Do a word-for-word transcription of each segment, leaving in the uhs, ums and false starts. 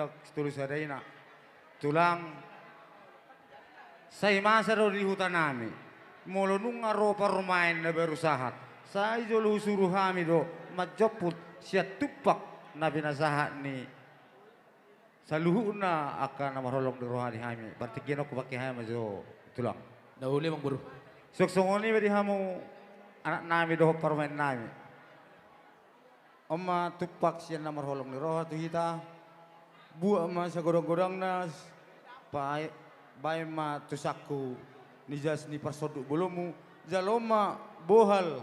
Sitolu sada ina. Tulang, sai masa do di huta nami. Molo nunga ro parumaen na baru sahat, sai jolo husuru hami do manjomput sian tumpak na pinasahat ni saluhutna angka na marholong ni roha di hami. Partingkian on hupangke hami ma jo, Tulang. Na uli, Amangboru. Suang songon i ma di hamu anak nami dohot parumaen nami. On ma tumpak sian na marholong ni roha tu hita. Buat ma sagodang-godangna, baen ma tu sangku ni jas ni parsonduk bolonmu. Jalo ma bohal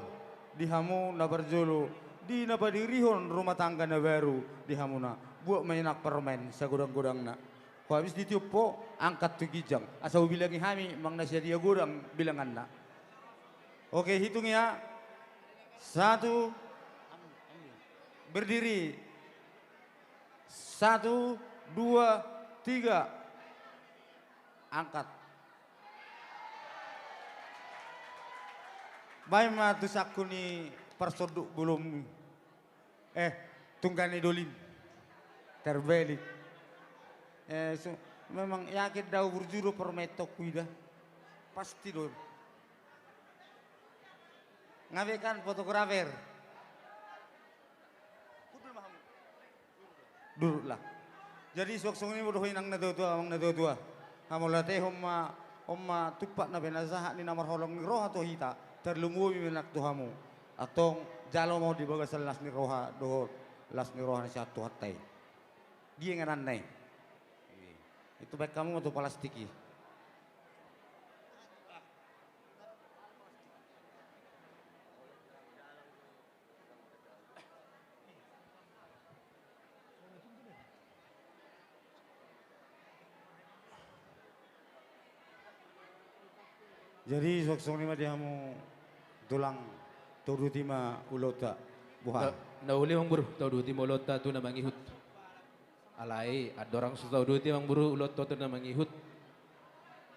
di hamu na parjolo di na padirihon rumah tangga na baru di hamuna. Buat ma i nang parumaen sagodang-godangna. Habis ditiop ho, angkat tu ginjang asa hubilangi hami manang na sadia godang bilanganna. Oke, hitung ya. Satu. Berdiri. Satu, dua, tiga. Angkat. Baen ma tu sangku ni parsonduk bolonmu. Eh, tungga ni dolim. Terbalik. Eh, so, memang yakin do au burju do parumaen tonku ida. Pasti do. Nga be kan fotografer. Durut lah. Jadi suang songon i ma dohot inang na tua-tua, amang na tua-tua. Hamauliatehon ma, on ma tumpak na pinasahat ni na marholong ni roha tu hita, tarlumobi ma nang tu hamu. Antong jalo ma on di bagasan las ni roha dohot las ni roha na sian Tuhanta i. Dia ingananna i. Itu baen hamu ma tu palastik i. Jadi suang songon i ma di hamu tulang, tauduti ma ulaonta. Boha? Na, na uli, Amangboru, tauduti ma ulaonta tu na mangihut. Alai andorang so tauduti, Amangboru, ulaonta tu na mangihut,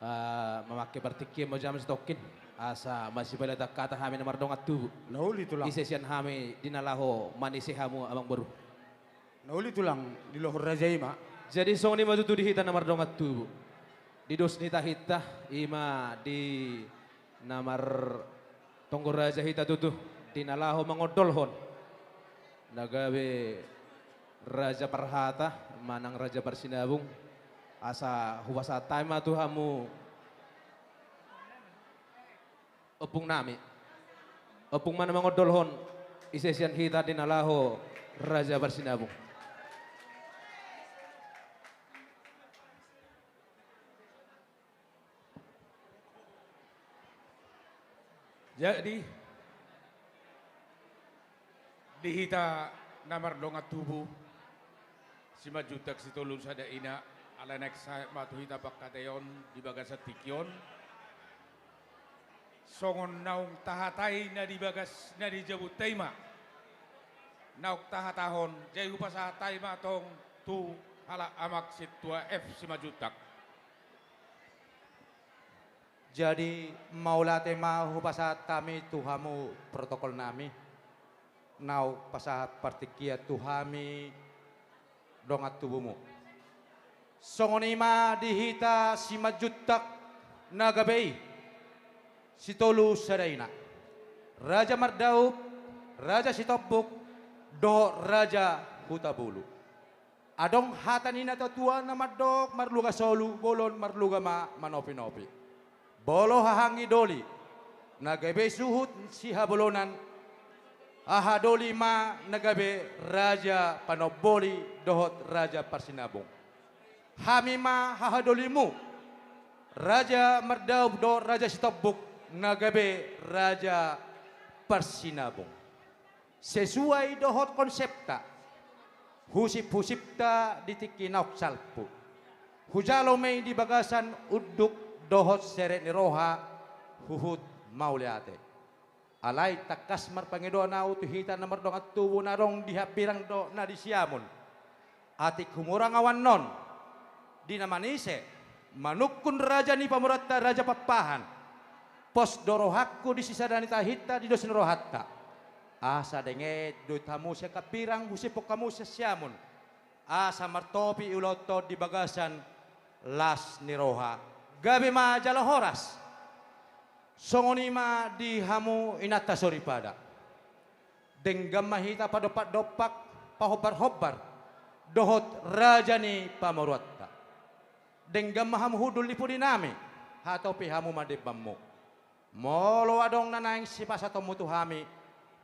ah, mamangke partingkian ma jo hami satongkin asa masipalihatan hata hami na mardongan tubu. Na uli, Tulang. Ise sian hami di na laho manise hamu, Amangboru? Na uli, Tulang, dilohon raja i ma. Jadi songon i ma tutu di hita na mardongan tubu. Di dos ni tahinta i ma di na martonggo raja hita tutu, di na laho mangondolhon na gabe raja parhata manang raja parsinabung, asa hupasahat hami ma tu hamu, ompung nami. Ompung ma na mangondolhon ise sian hita di na laho raja parsinabung. Jadi di hita na mardongan tubu, Simanjuntak Sitolu Sada Ina, ala naeng sahat ma tu hita pangkataion di bagasan tingki on. Songon naung tahatai na di bagas na di jabunta i ma naung tahatahon, jadi hupasahat hami ma tong tu halak amang sintua F Simanjuntak. Jadi mauliate ma hupasahat hami tu hamu protokol nami, naung pasahat partingkian tu hami dongan tubumu. Songon i ma di hita Simanjuntak na gabe i, Sitolu Sada Ina, Raja Mardaup, Raja Sitombuk dohot Raja Hutabulu. Adong hata ni na tua-tua na mandok, marluga solu bolon, marluga ma manopinopi. Molo haha anggi doli na gabe suhut sihabolonan, haha doli ma na gabe raja panomboli dohot raja parsinabung. Hami ma haha dolimu, Raja Mardaup dohot Raja Sitombuk na gabe raja parsinabung. Sesuai dohot konsepta, husip-husipta di tingki naung salpu, hujalo ma i di bagasan unduk dohot serep ni roha, huhut mauliate. Alai tangkas marpangidoan ahu tu hita na mardongan tubu na adong di hambirang dohot na di siamun. Atik humurang ahu annon di na manise manungkun raja ni pamoruonta Raja Pakpahan, pos do rohangku di sisada ni tahinta di dos ni rohanta. Asa denget do hamu sian hambirang, husiphon hamu sian siamun. asa martopi ulaonta on di bagasan las ni roha. Gabe ma jala horas. Songon i ma di hamu inanta soripada. Denggan ma hita padompak-dompak, pahombar-hombar dohot raja ni pamoruonta. Denggan ma hamu hundul ni pudinami, hatopi hamu ma dembanmu. Molo adong na naeng sipasahatonmu tu hami,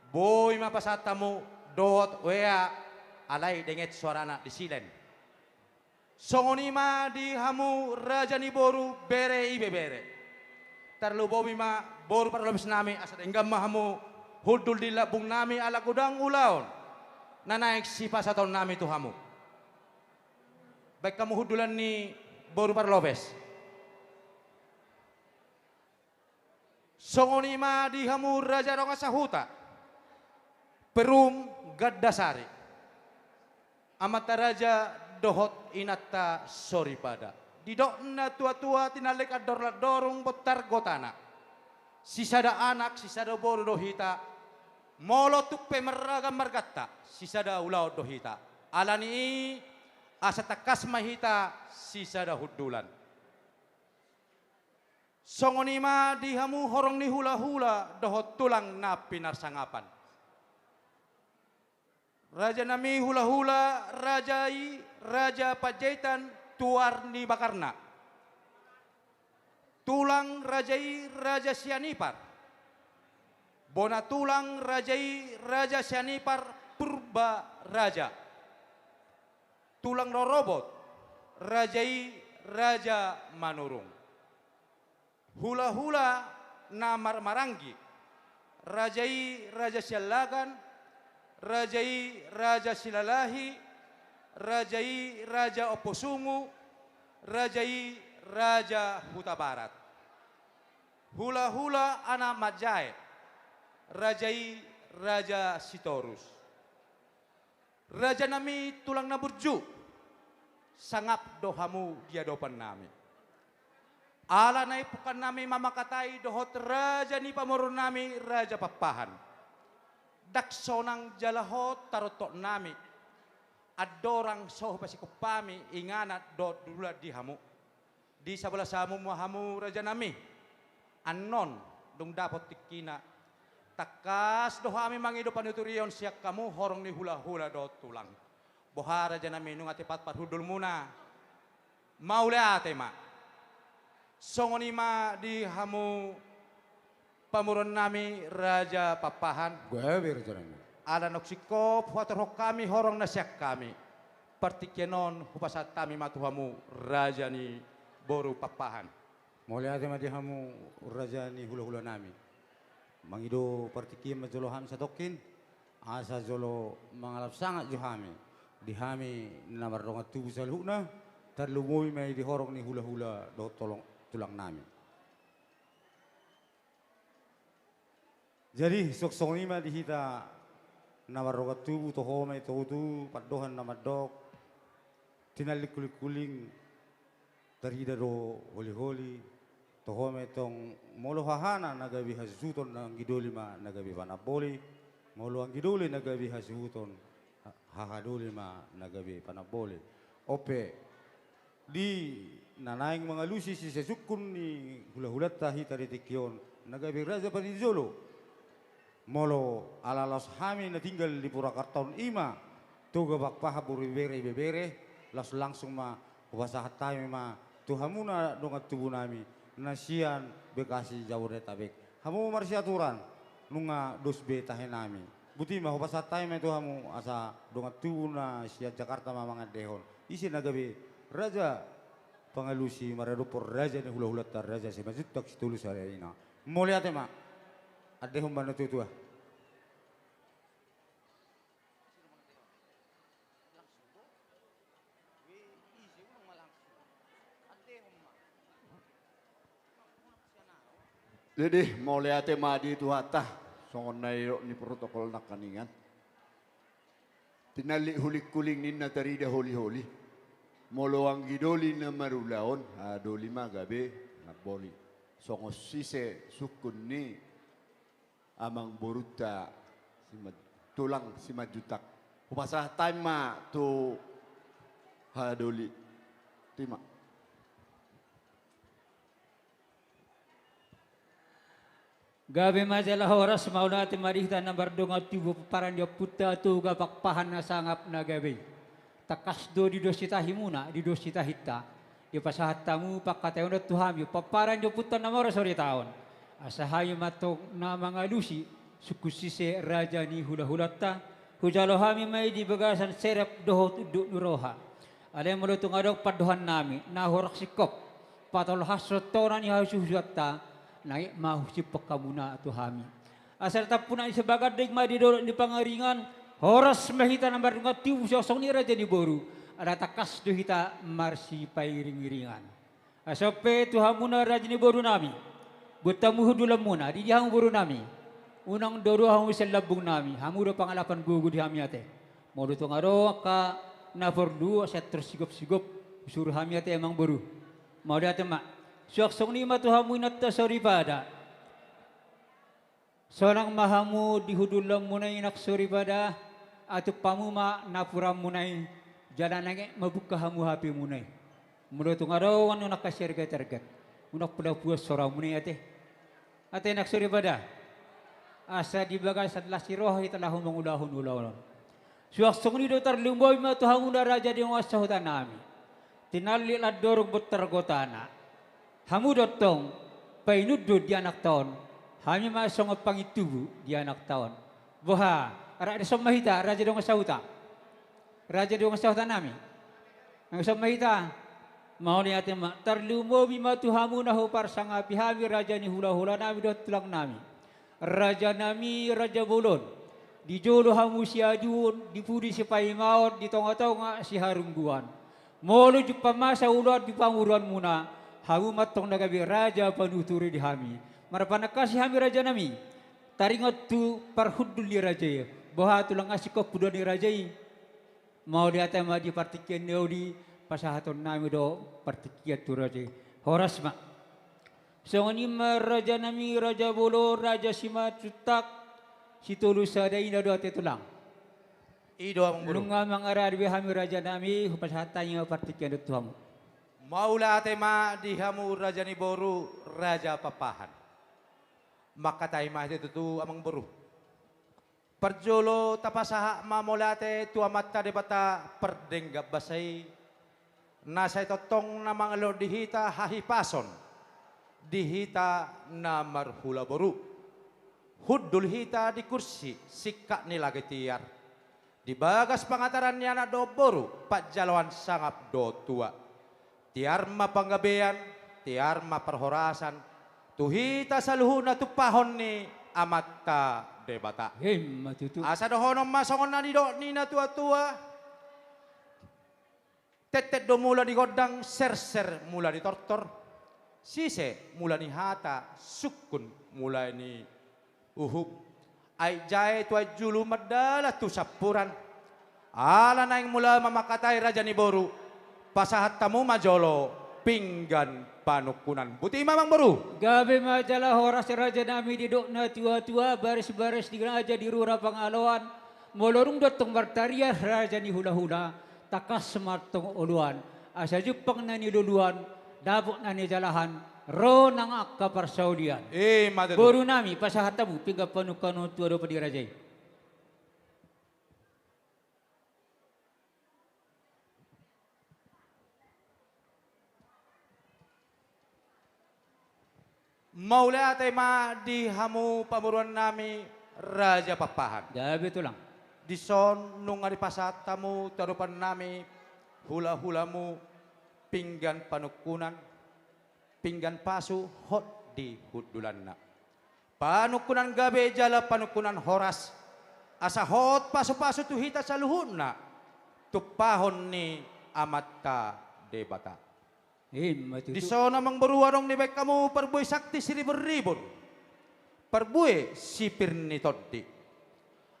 boi ma pasahat hamu dohot W A, alai denget suarana di silen. Songon i ma di hamu raja ni boru, bere, ibebere. Tarlumobi ma boru parlopesnami, asa denggan ma hamu hundul di lambungnami ala godang ulaon na naeng sipasahatonnami tu hamu. Baen hamu hundulan ni boru parlopes. Songon i ma di hamu raja dongan sahuta, Perum, Gandasari, amanta raja dohot inanta soripada. Didok na tua-tua, tinallik andor landorung, bontar gotana. Sisada anak, sisada boru do hita. Molo tung pe marragam marganta, sisada ulaon do hita. Ala ni i, asa tangkas ma hita sisada hundulan. Songon i ma di hamu horong ni hulahula dohot tulang na pinarsangapan. Rajanami hulahula, raja i Raja Panjaitan, tuar ni bakarna. Tulang raja i Raja Sianipar. Bona tulang raja i Raja Sianipar Purba Raja. Tulang rorobot raja i Raja Manurung. Hulahula na marmaranggi, raja i Raja Siallagan, raja i Raja Silalahi, raja i Raja Ompu Sungu, raja i Raja Hutabarat. Hulahula anak manjae, raja i Raja Sitorus. Rajanami tulang na burju, sangap do hamu di adopannami. Ala nai pungkannami mamangkatai dohot raja ni pamoruonnami Raja Pakpahan. Ndang sonang jala hot tarontoknami. Andorang so hupasingkop hami inganan dohot dulan di hamu. Di sabola sahamu ma hamu rajanami. Annon dung dapot tingkina. Tangkas do hami mangido panuturion sian hamu horong ni hulahula dohot tulang. Boha rajanami, nunga tepat parhundulmuna? Mauliate ma. Songon i ma di hamu pamoruonnami Raja Pakpahan. Gabe rajanami. Ala naung singkop huaturhon hami horong na sian hami, partingkian on hupasahat hami ma tu hamu raja ni boru Pakpahan. Mauliate ma di hamu raja ni hulahulanami. Mangido partingkian ma jolo hami satongkin, asa jolo mangalap sangap jo hami. Di hami na mardongan tubu saluhutna, tarlumobi ma i di horong ni hulahula dohot tolong tulangnami. Jadi, songon i ma di hita na mardongan tubu, toho ma i tutu pandohan na mandok, tinallik hulinghuling tarida do holiholi, toho ma i tong molo hahana na gabe hasuhuton, anggi doli ma na gabe panamboli, molo anggi doli na gabe hasuhuton, ha-, haha doli ma na gabe panamboli. On pe, di na naeng mangalusi sise sungkun ni hulahulanta hita di tingki on, na gabe raja paninjolo. Molo ala laos hami na tinggal di Purwakarta on, i ma Toga Pakpahan boru ibebere, laos langsung ma hupasahat hami ma tu hamuna dongan tubunami na sian Bekasi, Jabodetabek. Hamu marsiaturan, nunga dos be tahenami. Boti ma, hupasahat hami ma tu hamu asa dongan tubu na sian Jakarta ma mangandehon. Ise na gabe raja pangalusi maradophon raja ni hulahulanta, Raja Simanjuntak Sitolu Sadari on. Mauliate ma. Andehon ma na tuatua. Jadi, mauliate ma di Tuhanta, songon na nidok ni protokol nangkiningan. Tinallik hulinghuling ninna tarida holiholi. Molo anggi doli na marulaon, haha doli ma gabe panamboli. Songon sise sungkun ni amangborunta Sima-, tulang Simanjuntak. Hupasahat hami ma tu Hadoli. Terima. Gabe ma jala horas, mauliate ma di hita na mardongan tubu pomparan ni ompunta Toga Pakpahan na sangap na gabe i. Tangkas do didos hita himuna, didos hita hita. Dipasahat hamu pangkataion on tu hami, pomparan ni ompunta na marsoritaon. Asa hami ma antong na mangalusi, sungkun sise raja ni hulahulanta, hujalo hami ma i di bagasan serep dohot unduk ni roha. Alai molo tung adong pandohan nami, na hurang singkop, patolhas songon tona ni hasuhusuanta, naeng ma husiphon hamuna tu hami. Asa tampuna i sabaganding ma di dolok ni Pangaringan, horas ma hita na mardongan tubu suang songon i raja ni boru, ala tangkas do hita marsipairingiringan. Asa on pe tu hamuna raja ni boru nami, buat hamu hundulanmuna, di, di hamu boru nami, unang do dua hamu sian lambung nami, hamu do pangalapan gogo di hami ate. Molo tung adong angka na porlu, asa tor sigopsigop, husuru hami ate amang boru. Mauliate ma. Suang songon i ma tu hamu inanta soripada. Sonang ma hamu di hundulanmuna i nang soripada, atup hamu ma napuranmuna i, jala naeng ma buka hamu hapemuna i. Molo tung adong annon angka siargatargat, unang pola puas soramuna i ate. Ate nang soripada. Asa di bagasan las ni roha hita laho mangulahon ulaon on. Suang songon i do tarlumobi ma tu hamuna raja ni dongan sahuta nami. Tinallik landorung bontar gotana. Hamu do antong painundun di anakta on. Hami ma songon pangintubu di anakta on. Boha, rap dison ma hita raja ni dongan sahuta. Raja ni dongan sahuta nami. Nang dison ma hita. Mauliate ma, tarlumobi ma tu hamu na huparsangapi hami raja ni hulahula nami dohot tulang nami. Raja nami, raja bolon. Di jolo hamu siaduon, di pudi sipaimaon, di tongatonga siharungguan. Molo jumpang masa ulaon di pamoruonmuna, hamu ma antong na gabe raja panuturi di hami. Marpanangkasi hami raja nami. Taringot tu parhundul ni raja i. Boha tulang, asi ko pudua ni raja i. Mauliate ma di partingkian ni uli, pasahaton nami do partingkian tu raja i. Horas ma. Songon i ma raja nami, raja bolon, raja Simanjuntak, Sitolu Sada, ina do ate tulang. I do amang boru. Nunga mangarade be hami raja nami, hupasahat hami ma partingkian on tu hamu. Mauliate ma di hamu raja ni boru, raja Pakpahan. Mangkatai ma hita tutu amang boru. Parjolo tapasahat ma mauliate tu Amanta Debata pardenggan basa i, na sai tongtong na mangalehon di hita hahipason, di hita na marhula boru. Hundul hita di kursi singkat ni lage tiar. Di bagas pangataran ni anak dohot boru, panjaloan sangap dohot tua. Tiar ma panggabean, tiar ma parhorasan, tu hita saluhutna tumpahon ni Amanta Debata. Ima tutu. Asa dohonon ma songon na nidok ni na tuatua. Tettet do mula ni gondang, serser mula ni tortor. Sise mula ni hata, sungkun mula ni uhum. Aek jae tu aek julu, mardalan tu sampuran. Ala naeng mula ma mangkatai raja ni boru, pasahat hamu ma jolo pinggan panungkunan. Boti ma amang boru. Gabe ma jala horas raja nami, didok na tuatua, barisbaris ni raja di rura Pangaloan. Molo dung do antong martarias raja ni hulahula, tangkas ma antong oloan, asa jumpang na niluluan, dapot na nijalahan, ro nang angka parsaulian. Ima tutu. Boru nami, pasahat hamu pinggan panungkunan tu adopan ni raja i. Mauliate ma di hamu pamoruon nami, raja Pakpahan. Gabe tulang. Dison nunga dipasahat hamu tu adopan nami, hulahulamu, pinggan panungkunan, pinggan pasu hot di hundulanna. Panungkunan gabe jala panungkunan horas, asa hot pasupasu tu hita saluhutna, tumpahon ni Amanta Debata. Ima tutu. Dison amang boru, adong dibaen hamu parbue sakti siriburribur, parbue sipir ni tondi.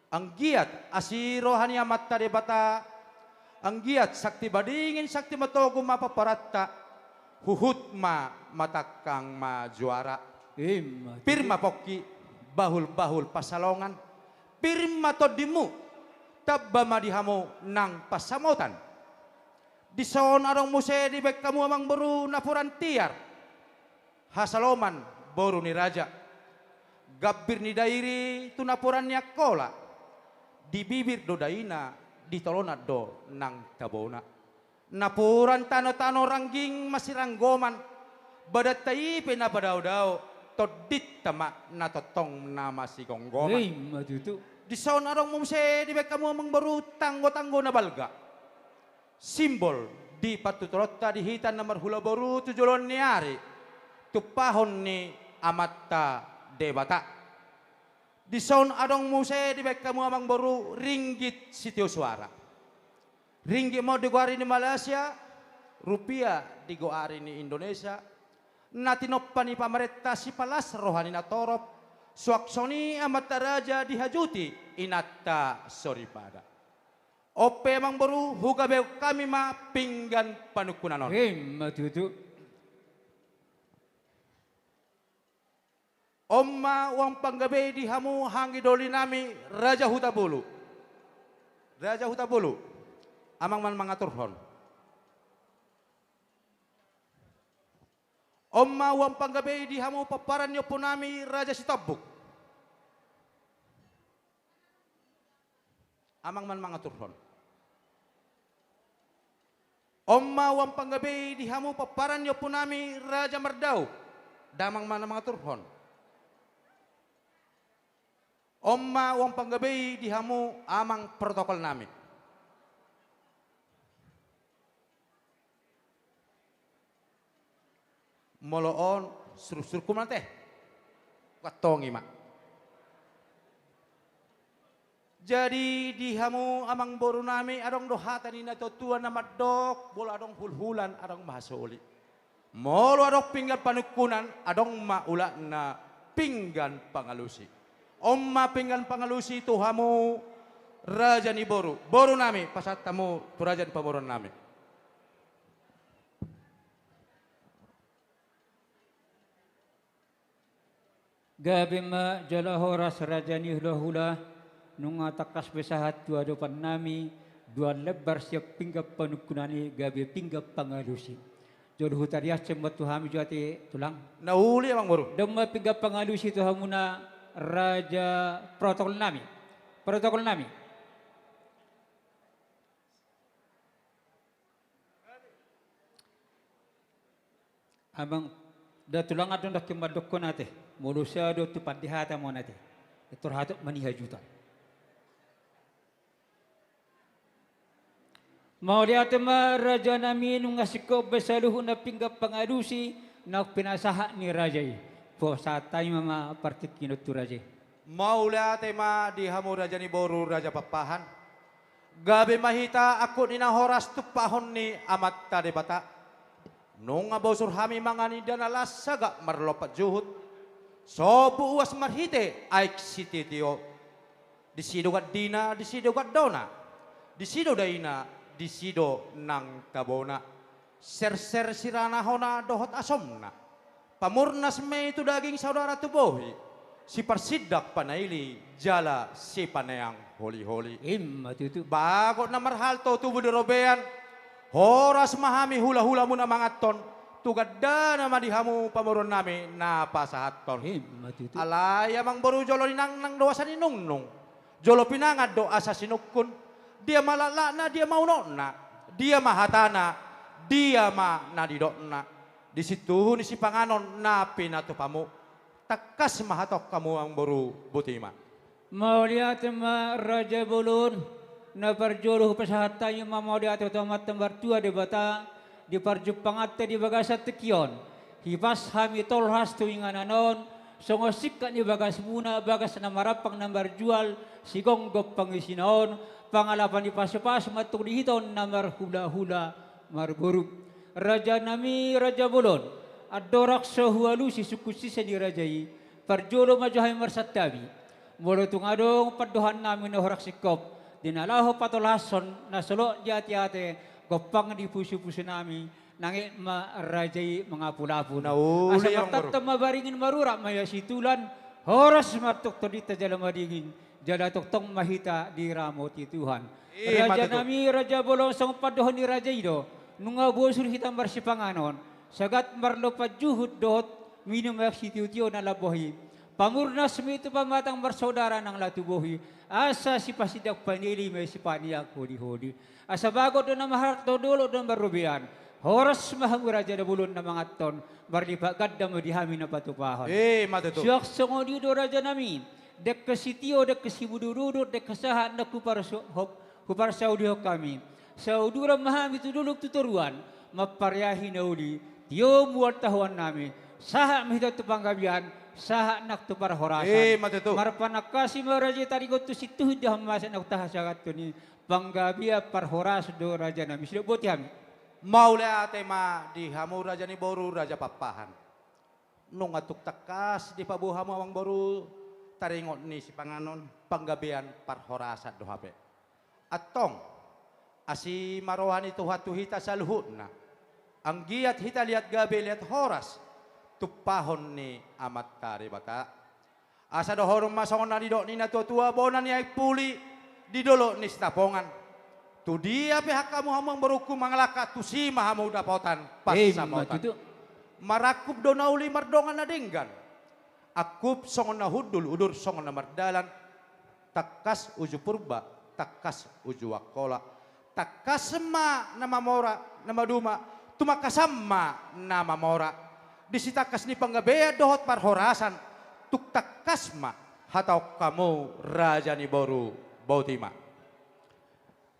Anggiat asi roha ni Amanta Debata, anggiat sakti madingin, sakti matogu ma pomparanta, huhut ma, matangkang ma juara. Ima tutu. Pir ma pongki, bahulbahul pansalongan, pir ma tondimu, tamba ma di hamu nang pansamotan. Dison adong muse dibaen hamu amangboru napuran tiar, hasaloman boru ni raja. Gambir ni Dairi tu napuran ni Angkola, di bibir do daina, di tolonan do nang tabona. Napuran tanotano rangging masiranggoman, badanta i pe na padaodao, tondinta ma na tongtong na masigomgoman. Ima tutu. Dison adong muse dibaen hamu amangboru tanggotanggo na balga, simbol di patutolonta di hita na marhula boru tu joloan ni ari, tumpahon ni Amanta Debata. Dison adong muse dibaen hamu amangboru ringgit sitio suara. Ringgit ma on digoari ni Malaysia, rupiah digoari ni Indonesia, na tinompa ni pamarenta sipalas roha ni natorop, suang songon i amanta raja dihajuti inanta soripada. On pe amangboru, hugabehon hami ma pinggan panungkunan on. Ima tutu. On ma uang panggabei di hamu hangidoli nami Raja Hutabulu. Raja Hutabulu, amang ma na mangaturhon. On ma uang panggabei di hamu pomparan ni ompu nami Raja Sitombuk. Amang ma na mangaturhon. On ma uang panggabei di hamu pomparan ni ompu nami Raja Mardau. Damang ma na mangaturhon. On ma uang panggabei di hamu amang protokol nami. Molo on, suruk-suruk ma ate. Kuantongi ma. Jadi di hamu amangboru nami, adong do hata ni natuatua na mandok, molo adong hulhulan adong ma hasoli. Molo adong pinggan panungkunan, adong ma ulatna pinggan pangalusi. On ma pinggan pangalusi tu hamu raja ni boru. Boru nami, pasahat hamu tu raja ni pamoruon nami. Gabe ma jala horas raja ni hulahula, nunga tangkas be sahat tu adopan nami dua lembar sian pinggan panungkunan i, gabe pinggan pangalusi. Jolo hutariashon ma tu hami jo ate tulang. Na uli amangboru. Dong ma pinggan pangalusi tu hamuna raja protokol nami. Protokol nami. Amang, da tulang adong daki mandokkon ate, molo sahat do tu pandihata ma on ate, tor hatop ma ni hajutan. Mauliate ma raja nami, nunga singkop be saluhutna pinggan pangalusi na pinasahat ni raja i. Pasahat hami ma partingkian on tu raja i. Mauliate ma di hamu raja ni boru, raja Pakpahan. Gabe ma hita angkup ni na horas tumpahon ni Amanta Debata. Nunga bosur hami mangan inda na las sagat marlompan juhut. Sombu uas marhite aek sitio-tio. Disi do gandina, disi do gandona. Disi do daina, disi do nang tabona. Serser sirana hona dohot asomna. Pamurnas ma i tu daging, saudara tu bohi, siparsindak panaili jala sipaneang holiholi. Ima tutu. Bagot na marhalto tubu di robean, horas ma hami hulahulamuna manganhon, tu gandana ma di hamu pamoruon nami na pasahathon. Ima tutu. Alai amangboru, jolo ninangnang do asa ninungnung, jolo pinangan do asa sinungkun. Dia ma laklakna, dia ma unokna, dia ma hatana, dia ma na nidokna. Di sintuhu ni sipanganon na pinatupamu, tangkas ma hatop hamu amangboru, botima. Mauliate ma raja bolon, na parjolo hupasahat hami ma mauliate tu Amanta Martua Debata, di parjumpanganta di bagasan tingki on. Hipas hami tolhas tu inganan on, songon singkat ni bagasmuna, bagas na marampang na marjual, sigomgom pangisina on, pangalapan ni pasupasu ma antong di hita on na marhulahula marboru. Raja nami raja bolon, andorang so hualusi sungkun sise ni raja i, parjolo ma jo hami marsantabi. Molo tung adong pandohan nami na hurang singkop di na laho patolhashon, na solot di ateate, gompang di pusupusu nami, nangkin ma raja i mangapulapul. Na uli, asa amangboru, martantan ma baringin, marurat ma ia situlan, horas ma antong tondinta jala madingin, jala tongtong ma hita diramoti Tuhan. Ima tutu. Raja nami raja bolon, songon pandohan ni raja i do, Nunga bosur hita marsipanganon, sagat marlompan juhut dohot minum aek sitiotio na lambok i. Pamurnas ma i tu pamatang marsaudara nang na tubu i, asa sipasindak panili ma i sipaneang holiholi. Asa bagot do na marhalto, dolok do na marrobean. Horas ma hamu raja na bolon na manganhon, marlipat ganda ma di hami na patupahon. Emma tutu. Suang songon i do raja nami, dengke sitio, dengke simudurudur, dengke sahat nang huparso-, hop-, huparsaulihon hami. Sauduran ma hami tu dolok tu toruan, mampareahi na uli, tio mual tahuan nami, sahat ma hita tu panggabean, sahat nang tu parhorasan. Emma tutu. Marpanangkasi ma raja i taringot tu sintuhu di hamasa naung tahasahathon i, panggabean parhorasan do raja nami, sidok boti hami. Mauliate ma di hamu raja ni boru, raja Pakpahan. Nunga tung tangkas dipaboa hamu amang boru, taringot ni sipanganon, panggabean parhorasan do hape. Antong, asi ma roha ni Tuhan tu hita saluhutna. Anggiat hita liat gabe liat horas, tumpahon ni Amanta Debata. Asa dohonon ma songon na nidok ni na tuatua, bona ni aek puli di dolok ni Sitapongan. Tudia pe angka hamu amang borungku mangalangka, tusi ma hamu dapotan pansamotan. Emma tutu. Marangkup do na uli mardongan na denggan. Angkup songon na hundul, udur songon na mardalan. Tangkas uju Purba, tangkas uju Angkola. Tangkas ma na mamora, na maduma, tumangkasan ma na mamora. Di sitangkas ni panggabean dohot parhorasan, tung tangkas ma hataon hamu raja ni boru, boti ma.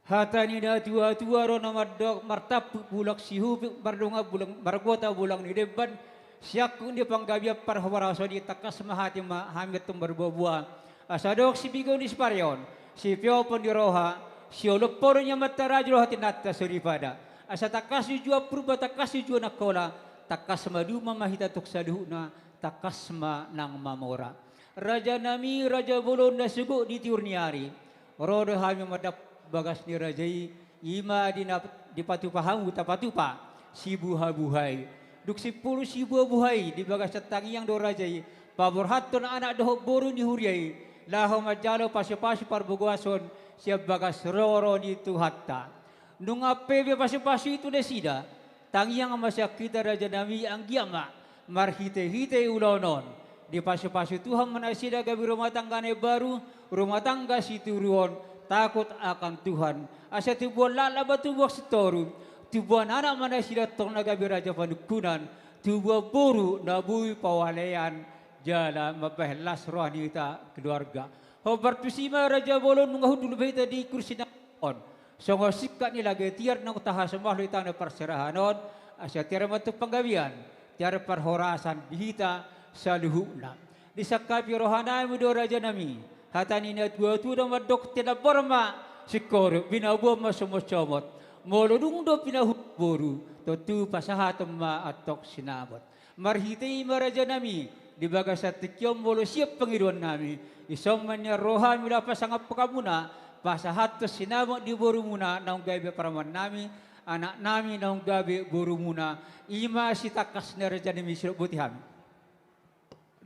Hata ni na tuatua do na mandok, martampuk bulak Sihuping, mardongan bulak, margota bulak ni demban, siangkup ni panggabean parhorasan i, tangkas ma hami antong marboaboa. Asa dok sipiga ni sipareon, sipeopon ni roha, siolopon ni amanta raja dohot inanta soripada. Asa tangkas uju Purba, tangkas uju Angkola, tangkas maduma ma hita antong saluhutna, tangkas ma nang mamora. Raja nami, raja bolon na sogot di tiur ni ari. Ro do hami mandapot bagas ni raja i, i ma di na dipatupa hamu tapatupa sibuhabuha i. Dung simpulu sibuhabuha i, di bagasan tangiang do raja i paborhathon anak dohot boru ni huria i, laho manjalo pasupasu parbogoason sian bagas roro ni Tuhanta. Nunga pe be pasupasu i tu nasida, tangiang ma sian hita raja nami, anggiat ma marhitehite ulaon on dipasupasu Tuhan ma nasida gabe rumah tangga na imbaru, rumah tangga sitiruon, takut akan Tuhan. Asa tubuan laklak ma tubuan sitoru, tubuan anak ma nasida antong na gabe raja panungkunan, tubuan boru na boi pawalean jala mambahen las roha ni hita keluarga. Hombar tusi ma raja bolon, nunga hundul be hita di kursi na on. Songon singkat ni lage tiar naung tahasomal hita na parserahan on, asa tiar ma antong panggabean, tiar parhorasan di hita saluhutna. Disangkapi roha nami do raja nami, hata ni na tuatua do mandok, tinambor ma singkoru, binaboan ma somotsomot. Molo dung do pinahan boru, tontu pasahaton ma antong sinamot. Marhite i ma raja nami, di bagasan tingki on molo sian pangidoan nami, dison ma nian rohami laho pasangaphon hamuna, pasahathon sinamot di borumuna naung gabe parumaen nami, anak nami naung gabe borumuna, i ma sitangkasna raja nami, sidok boti hami.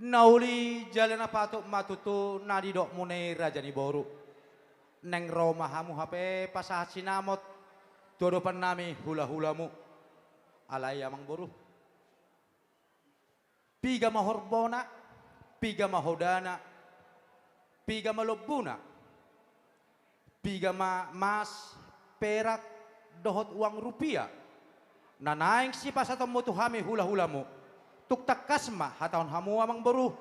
Na uli jala na patut ma tutu na nidokmuna i raja ni boru. Naeng ro ma hamu hape pasahat sinamot tu adopan nami hulahulamu. Alai amang boru, piga ma horbona, piga ma hodana, piga ma lombuna, piga ma mas, perak, dohot uang rupia na naeng sipasahatonmu tu hami hulahulamu, tung tangkas ma hatahon hamu amang boru,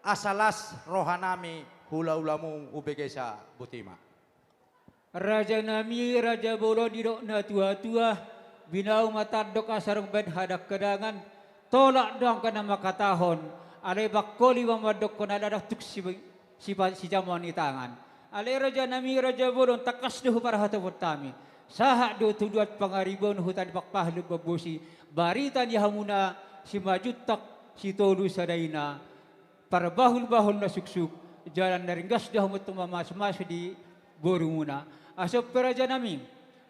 asa las roha nami hulahulamu, hubegesa, boti ma. Raja nami, raja bolon, didok na tuatua, binau ma tandok asa rongben hadangkadangan, tolak do angka na mangkatahon, alai bangkoli ma mandokkon, ala dang tuk si, si, sijamoan ni tangan. Alai raja nami, raja bolon, tangkas do huparhatopot hami, sahat do tu luat pangaribuon, huta ni Pakpahan, Lumban Bosi, barita ni hamuna Simanjuntak, Sitolu Sadaina, parbahulbahul na suksuk, jala na ringgas do hamu antong mamasumasu di borumuna. Asa on pe raja nami,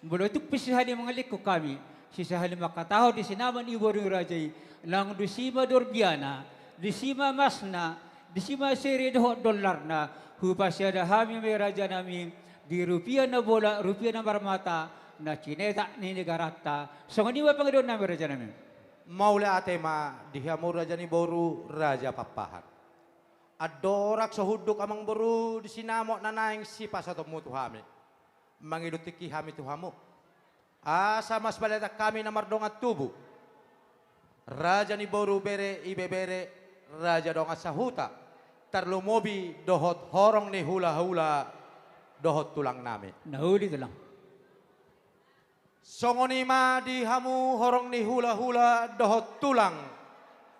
molo tung pe sahali mangalingkon hami, sisahali mangkatahon di sinamot ni boru ni raja i, nang disi ma dorbiana, disi ma masna, disi ma sere dohot dollarna, hupasiada hami ma i raja nami, di rupia na bolak, rupia na marmata, Na cinetak ni negaranta, songon i ma pangidoannami, rajanami. Mauliate ma di hamu raja ni boru, raja Pakpahan. Andorang so hunduk amangboru di sinamot na naeng sipasahatonmu tu hami, mangido tingki hami tu hamu, asa masipasahat hami na mardongan tubu, raja ni boru, bere, ibebere, raja dongan sahuta, tarlumobi dohot horong ni hulahula dohot tulangnami. Na uli, tulang. Songon i ma di hamu horong ni hulahula dohot tulang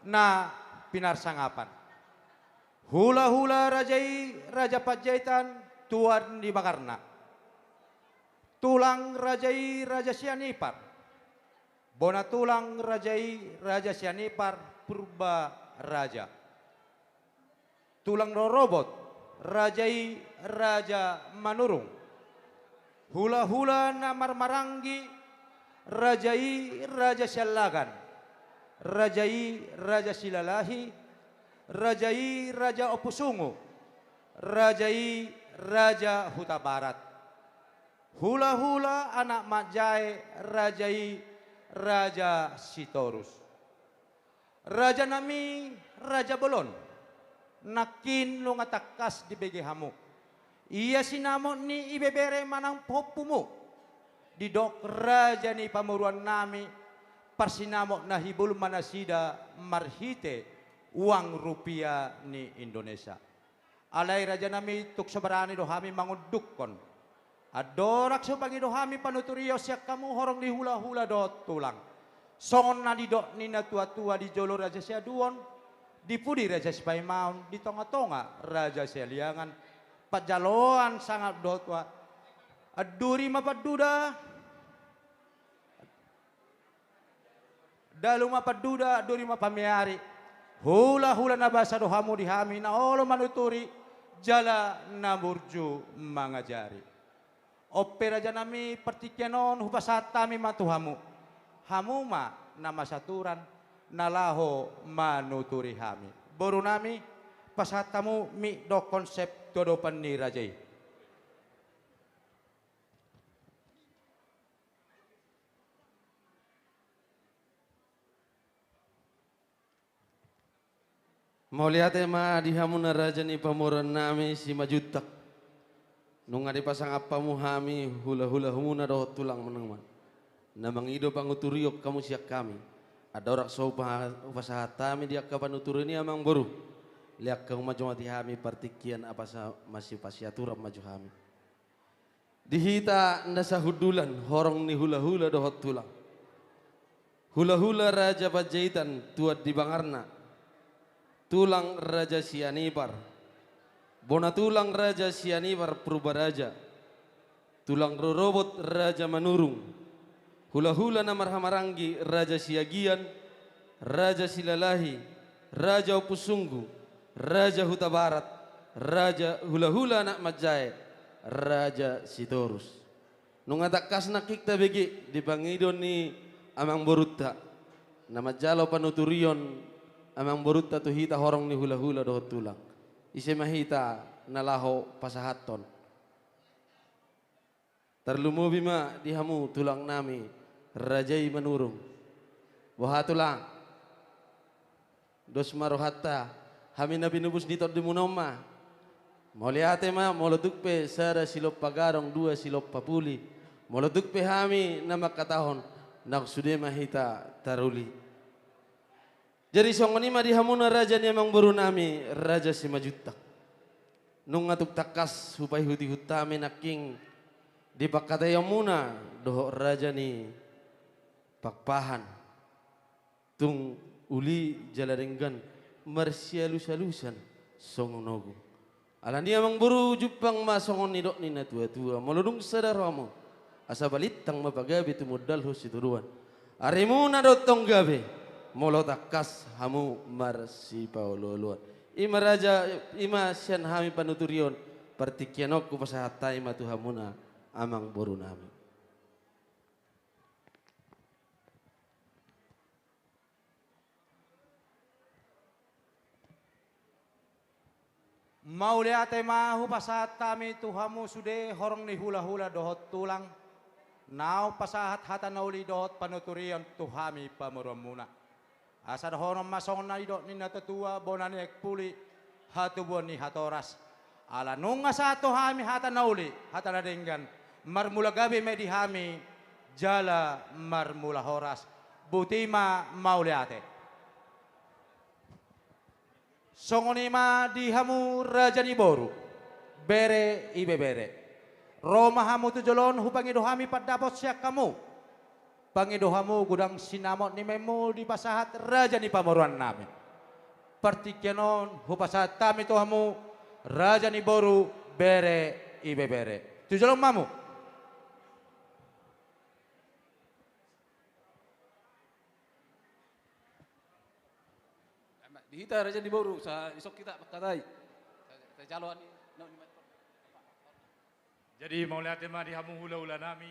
na pinarsangapan. Hulahula raja i Raja Panjaitan, Tuan di Bagarna. Tulang raja i Raja Sianipar. Bona tulang raja i Raja Sianipar Purba Raja. Tulang rorobot raja i Raja Manurung. Hulahula na marhamaranggi, raja i Raja Siallagan, raja i Raja Silalahi, raja i Raja Ompu Sungu, raja i Raja Hutabarat. Hulahula anak manjae, raja i Raja Sitorus. Rajanami Raja Bolon, nangkin nunga tangkas dibege hamu. Ia sinamot ni ibebere manang pahompumu, didok raja ni pamoruonnami, parsinamot na hibul ma nasida marhite uang rupia ni Indonesia. Alai rajanami, tung so barani do hami mangundukhon. Andorang so mangido hami panuturion sian hamu horong ni hulahula dohot tulang, songon na nidok ni natuatua, di jolo Raja Siaduon, di pudi Raja Sipaimaon, di tongatonga Raja Sialiangan. Panjaloan sangap dohot tua. Anduri ma panduda, dalu ma panduda, anduri ma pamiari. Hulahula na basa do hamu di hami, na olo manuturi jala na burju mangajari. On pe rajanami, partingkian on hupasahat hami ma tu hamu. Hamu ma na masa aturan na laho manuturi hami. Borunami, pasahat hamu mik dohot konsep tu adopan ni raja i. Mauliate ma di hamuna raja ni pamoruonnami Simanjuntak. Nunga dipasangap hamu hami hulahula hamuna dohot tulang manang ma na mangido panguturion hamu sian hami. Andorang so hupa-, hupasahat hami di angka panuturion i, amangboru, lean hamu ma jo mati hami partingkian, asa masipa-, masiaturan ma jo hami. Di hita na sahundulan, horong ni hulahula dohot tulang. Hulahula Raja Panjaitan, Tuan di Bangarna. Tulang Raja Sianipar. Bona tulang Raja Sianipar Purba Raja. Tulang rorobot Raja Manurung. Hulahula na marhamaranggi Raja Siagian, Raja Silalahi, Raja Ompu Sunggu, Raja Hutabarat, raja, hulahula anak manjae, Raja Sitorus. Nunga tangkas nangkin tabege di pangidoan ni amangborunta na manjalo panuturion amangborunta tu hita horong ni hulahula dohot tulang. Ise ma hita na laho pasahathon? Tarlumobi ma di hamu tulangnami, raja i Manurung. Boha tulang? Dos ma rohanta, hami na pinubus ni tondimuna on ma. Mauliate ma, molo tung pe sada silompa gadong, dua silompa puli. Molo tung pe hami na mangkatahon, naung sude ma hita taruli. Jadi songon i ma di hamuna raja ni amangborunami, Raja Simanjuntak. Nunga tung tangkas hupaihutihut hami nangkin di pangkataionmuna dohot raja ni Pakpahan. Tung uli jala denggan marsialusalusan songon ogung. Alani i amangboru, jumpang ma songon nidok ni natuatua, molo dung sada rohamu, asa balintang ma pagabe tumundalhon sitadoan. Arimuna do tong gabe, molo tangkas hamu marsipaolooloan. I ma raja, i ma sian hami panuturion, partingkian on hupasahat hami ma tu hamuna amangborunami. Mauliate ma hupasahat hami tu hamu sude horong ni hulahula dohot tulang. Naung pasahat hata na uli dohot panuturion tu hami pamoruonmuna. Asa dohonon ma songon na nidok ni natuatua, bona ni aek puli, hatubuan ni hatoras. Ala nunga sahat tu hami hata na uli, hata na denggan, marmula gabe ma i di hami, jala marmula horas. Botima, mauliate. Songon i ma di hamu raja ni boru, bere, ibebere. Ro ma hamu tu jolo on, hupangido hami pandapot sian hamu. Pangido hamu godang sinamot ni maenmu dipasahat raja ni pamoruonnami. Partingkian on hupasahat hami tu hamu, raja ni boru, bere, ibebere. Tu jolo on ma hamu. Di hita raja ni boru, sa dison hita mangkatai. Sa, sa jalo ani, no, ni. Jadi mauliate ma di hamu hulahulanami,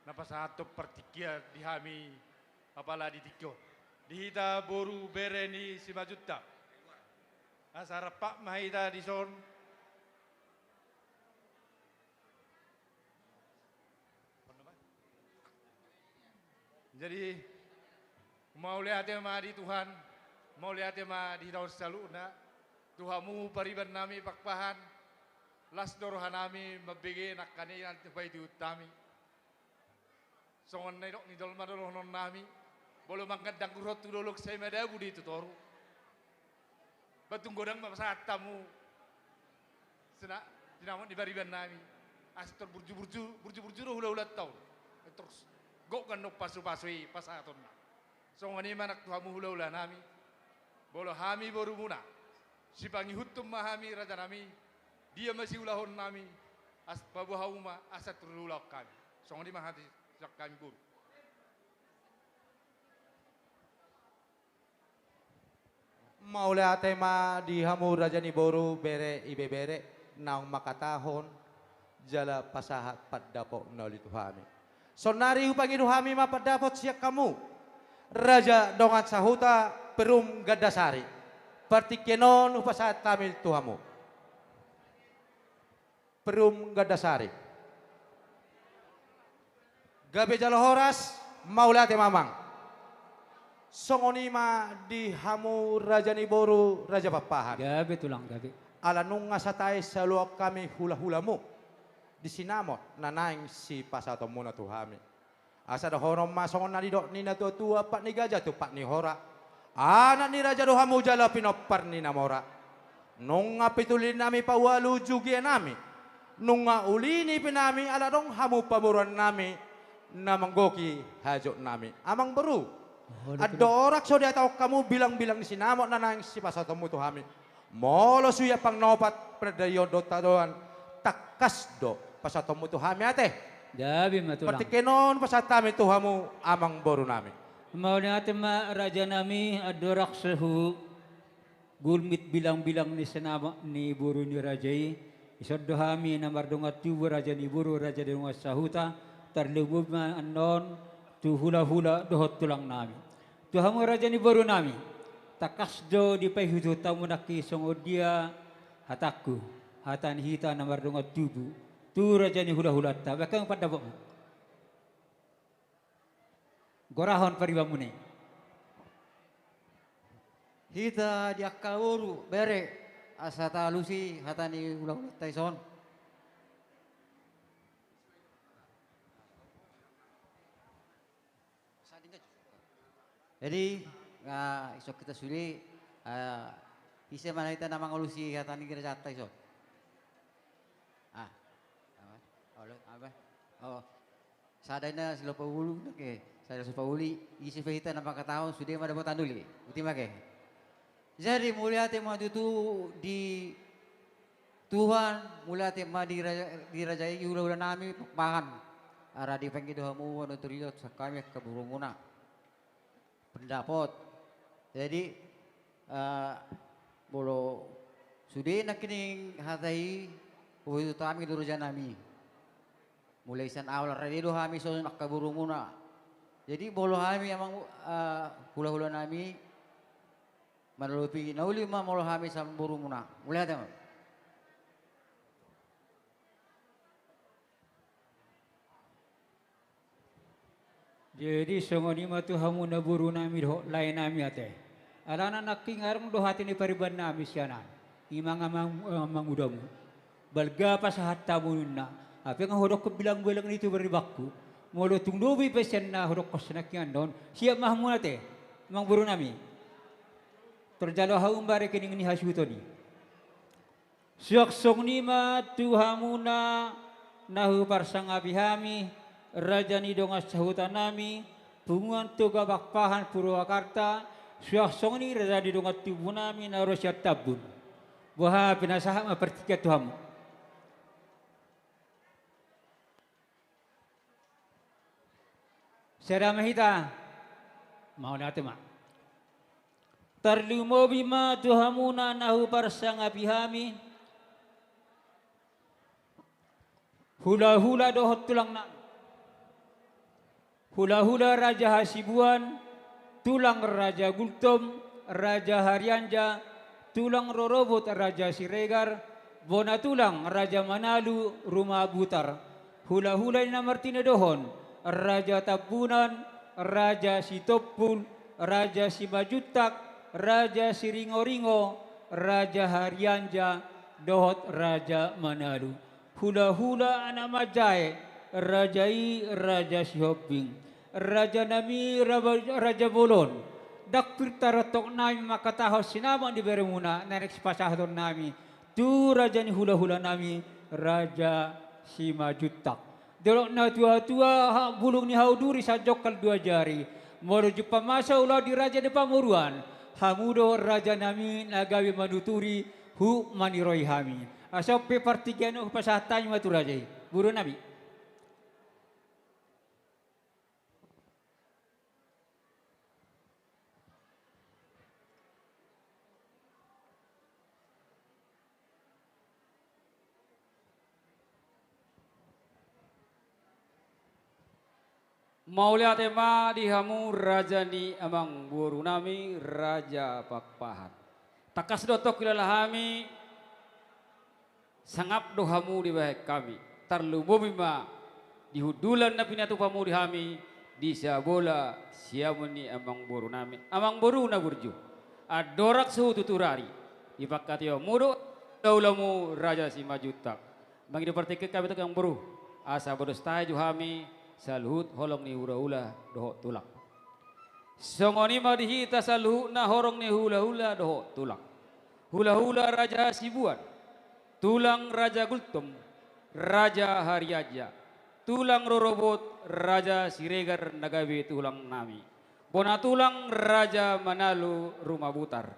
na pasahathon partingkian di hami, apala di tingki on. Di hita boru bere ni Simanjuntak. Asa rap ma hita dison. Jadi, mauliate ma di Tuhan, mauliate ma di hita on saluhutna, tu hamu pariban nami Pakpahan, las do roha nami mambege nangkaningan tu paihutihut nami. Songon na nidok ni jolma do dohonon nami, molo mangan danggur on tu dolok, sai madabu do i tu toru. Ba tung godang ma pasahat hamu sina-, sinamot ni pariban nami. Asa tor burju-burju, burju-burju do hulahulanta on. Tor gok do annon pasupasu i pasahatonna. Songon i ma nang tu hamu hulahulanami. Molo hami borumuna, sipangihuthon ma hami rajanami, dia ma siulahonnami, asa paboa hamu ma asa tor diulahon hami. Songon i ma hata sian hami boru. Mauliate ma di hamu raja ni boru, bere, ibebere, naung mangkatahon jala pasahat pandapot na uli tu hami. Saonari hupangido hami ma pandapot sian hamu, raja dongan sahuta, Perum Gandasari. Partingkian on hupasahat hami tu hamu. Perum Gandasari. Gabe jala horas, mauliate ma amang. Songon i ma di hamu raja ni boru, raja Pakpahan. Gabe tulang, gabe. Ala nunga satai saluhut hami hulahulamu di sinamot na naeng sipasahatonmuna tu hami. Asa dohonon ma songon na nidok ni natuatua, pat ni gaja tu pat ni hora. Anak ni raja do hamu jala pinompar ni na mora. Nunga pituli nami paualu jugia nami. Nunga uli nipi nami ala adong hamu pamoruon nami na manggohi hajut nami. Amang boru. Oh, andorang so dihatahon hamu bilangbilang ni sinamot na naeng sipasahatonmu tu hami. Molo suhi ampang na opat, panandaion do tadoan, tangkas do pasahatonmu tu hami ate. Gabe ma tulang. Partingkian on pasahat hami tu hamu amang boru nami. Mauliate ma raja nami, andorang so hugulmit bilangbilang ni sinamot ni boru ni raja i, dison do hami na mardongan tubu raja ni boru, raja dongan sahuta, tarlumobi ma annon tu hulahula dohot tulang nami. Tu hamu raja ni boru nami, tangkas do dipaihutihut hamu nangkin songon dia hatangku, hata ni hita na mardongan tubu tu raja ni hulahulanta, bahen hamu pandapotmu. Gorahon paribanmuna i. Hita di angka boru, bere, asa taalusi hata ni hulahulanta dison. Jadi, ah, dison hita sude, ah, ise ma hita na mangalusi hata ni gerejanta dison? Ah, apa? Olo, apa? Oh, sada i na Silampaulu, oke, sada Silampaulu, ise pe hita na mangkatahon, sude ma dapotan uli. Botima ke. Jadi, mauliate ma tutu di Tuhan, mauliate ma di raja, di raja i, hulahula nami, Pakpahan. Ala dipangido hamu, boru, tu rio, tu hami angka borumuna. Pandapot. Jadi, eh, molo sude nangkining hata i, hupaihutihut hami tu raja nami. Mulai sian awal rade do hami songon angka borumuna. Jadi, molo hami amang, eh, hulahula nami, mangalusi na uli ma molo hami sian borumuna. Mauliate ma. Jadi songon i ma tu hamu na boru nami dohot lae nami ate. Alana nangkin adong do hata ni pariban nami sian an. Ima amang, amang udamu. Balga pasahat hamu ninna. Hape nga hudokkon bilang-bilang ni tu bari bangku. Molo tung lobi pe sian na hudokkon sinangkinan on. Siap ma hamu ate. Amang boru nami. Tarjalo hamu ma rekening ni hasuhuton i. Suang songon i ma tu hamuna na huparsangapi hami, raja ni dongan sahuta nami, Punguan Toga Pakpahan Purwakarta, suang songon i raja ni dongan tubu nami na ro sian Tambun. Boha pe na sahat ma partingkian tu hamu. Sada ma hita. Mauliate ma. Tarlumobi ma tu hamuna na huparsangapi hami. Hulahula dohot tulang nami. Hulahula Raja Hasibuan, tulang Raja Gultom, Raja Harianja, tulang rorobot Raja Siregar, bona tulang Raja Manalu, Ruma Butar. Hulahula ni na martinodohon, Raja Tambunan, Raja Sitompul, Raja Simanjuntak, Raja Siringoringo, Raja Harianja, dohot Raja Manalu. Hulahula anak manjae, raja i Raja Sihombing. Raja nami Raba-, Raja Bolon. Ndang pir tarotok nami mangkatahon sinamot ni beremuna, na naeng sipasahaton nami. Tu raja ni hulahula nami, Raja Simanjuntak. Dolok na tua-tua, hak bulung ni hau duri, sanjongkal dua jari. Molo jumpang masa ulaon di raja ni pamoruan, hamu do raja nami na gabe manuturi, huhut maniroi hami. Asa on pe partingkian on hupasahat hami ma tu raja i. Boru nami. Mauliate ma di hamu raja ni amangboru nami, Raja Pakpahan. Tangkas do tong hilala hami, sangap do hamu dibahen hami. Tarlumobi ma di hundulan na pinatupa muna di hami, di sabola siamun ni amangboru nami, amangboru na burju. Andorang so hututur ari, dipangkataion muna do hulahulamu Raja Simanjuntak. Mangido partingkian hami tu amangboru, asa bodos tahe jo hami saluhut horong ni hulahula dohot tulang. Songon i ma di hita saluhutna horong ni hulahula dohot tulang. Hulahula Raja Hasibuan, tulang Raja Gultom, Raja Harianja, tulang rorobot Raja Siregar na gabe tulang nami. Bona tulang Raja Manalu, Ruma Butar.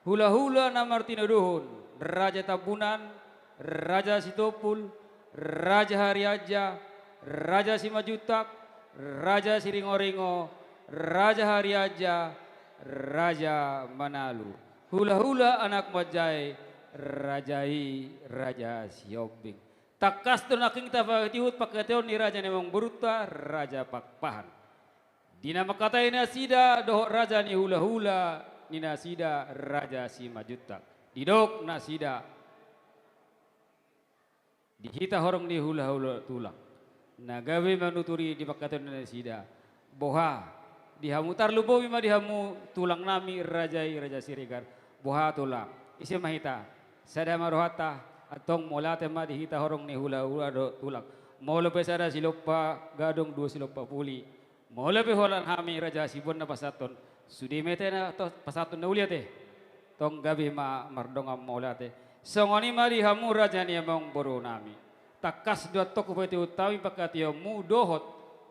Hulahula na martinodohon, Raja Tambunan, Raja Sitompul, Raja Harianja, Raja Simanjuntak, Raja Siringoringo, Raja Harianja, Raja Manalu. Hulahula anak manjae, raja i Raja Sihombing. Tangkas do nangkin tapaihutihut pangkataion ni raja ni amangborunta, Raja Pakpahan. Di na mangkatai nasida dohot raja ni hulahula ni nasida Raja Simanjuntak. Didok nasida di hita horong ni hulahula tulang na gabe manuturi di pangkataion nasida. Boha di hamu, tarlumobi ma di hamu tulang nami raja i Raja Siregar. Boha tulang, ise ma hita? Sada ma rohanta, antong mauliate ma di hita horong ni hulahula dohot tulang. Molo pe sada silompa gadong, dua silompa puli. Molo pe holan hami Raja Hasibuan na pasahathon, sude ma ate na to pasahathon na uli ate. Tong gabe ma mardongan mauliate. Songon i ma di hamu raja ni amangboru nami. Tangkas do antong hupaihutihut hami pangkataionmu dohot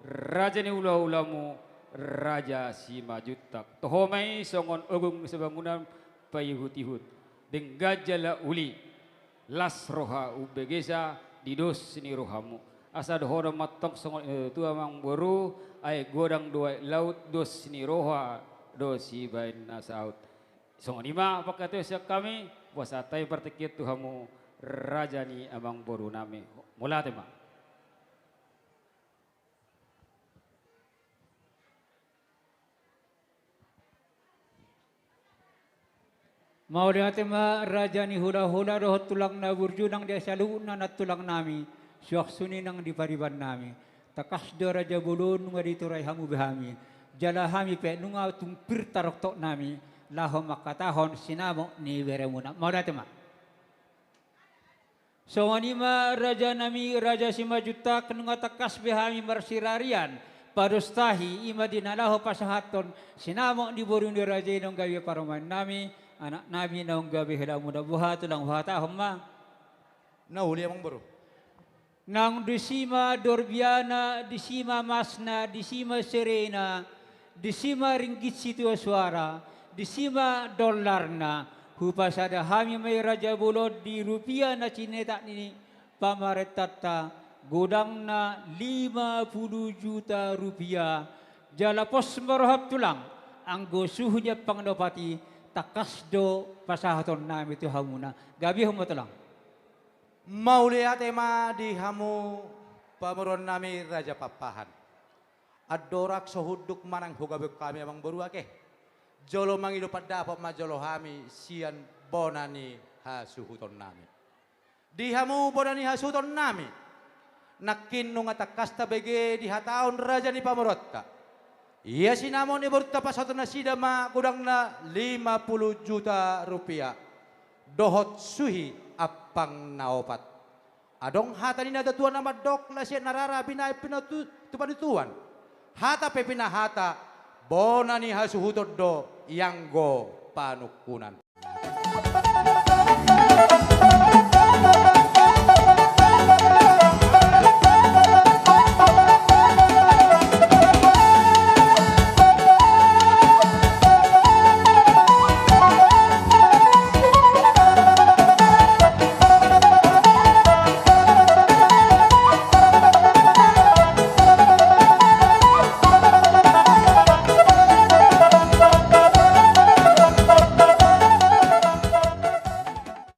raja ni hulahulamu Raja Simanjuntak. Toho ma i songon ogung ni sabangunan paihutihut. Denggan jala uli. Las roha umbegesa di dos ni rohamu. Asa dohonon ma antong songon i tu amangboru, ai godang do aek laut, dos ni roha do sibaen na saut. Songon i ma pangkataion sian hami, hupasahat hami partingkian tu hamu raja ni amangboru nami. Mauliate ma. Mauliate ma raja ni hulahula dohot tulang na burju nang di saluhutna nantulang nami, suang songon i nang di pariban nami. Tangkas do raja bolon nunga ditorai hamu be hami, jala hami pe nunga tung pir taroktoknami laho mangkatahon sinamot ni beremuna. Mauliate ma. Songon i ma rajanami Raja Simanjuntak, nunga tangkas be hami marsirarian padostahi, i ma di na laho pasahathon sinamot ni boru ni raja i naung gabe parumaennami, anaknami naung gabe helamuna. Boha tulang, huhatahon ma. Na uli, amang boru. Naung disi ma dorbiana, disi ma masna, disi ma serena, disi ma ringgit sitio suara, disi ma dollarna. Hupasada hami ma i raja bolon di rupia na sinetak ni pamarentanta, godangna lima pulu juta rupia. Jala pos ma roham tulang, anggo suhi ni ampang na opat i, tangkas do pasahatonnami tu hamuna. Gabe hamu ma tulang. Mauliate ma di hamu pamoruonnami Raja Pakpahan. Andorang so hunduk manang hugabehon hami, amang boru, ake, jolo mangido pandapot ma jolo hami sian bona ni hasuhutonnami. Di hamu bona ni hasuhutonnami, nangkin nunga tangkas tabege dihatahon raja ni pamoruonta. Ia sinamot ni borunta pasahaton nasida ma godangna lima pulu juta rupia dohot suhi ampang na opat. Adong hata ni natuatua na mandok: Lasiat na rara binahen pinatu-, tu panituan. Hata pe pinahata, bona ni hasuhuton do ianggo panungkunan.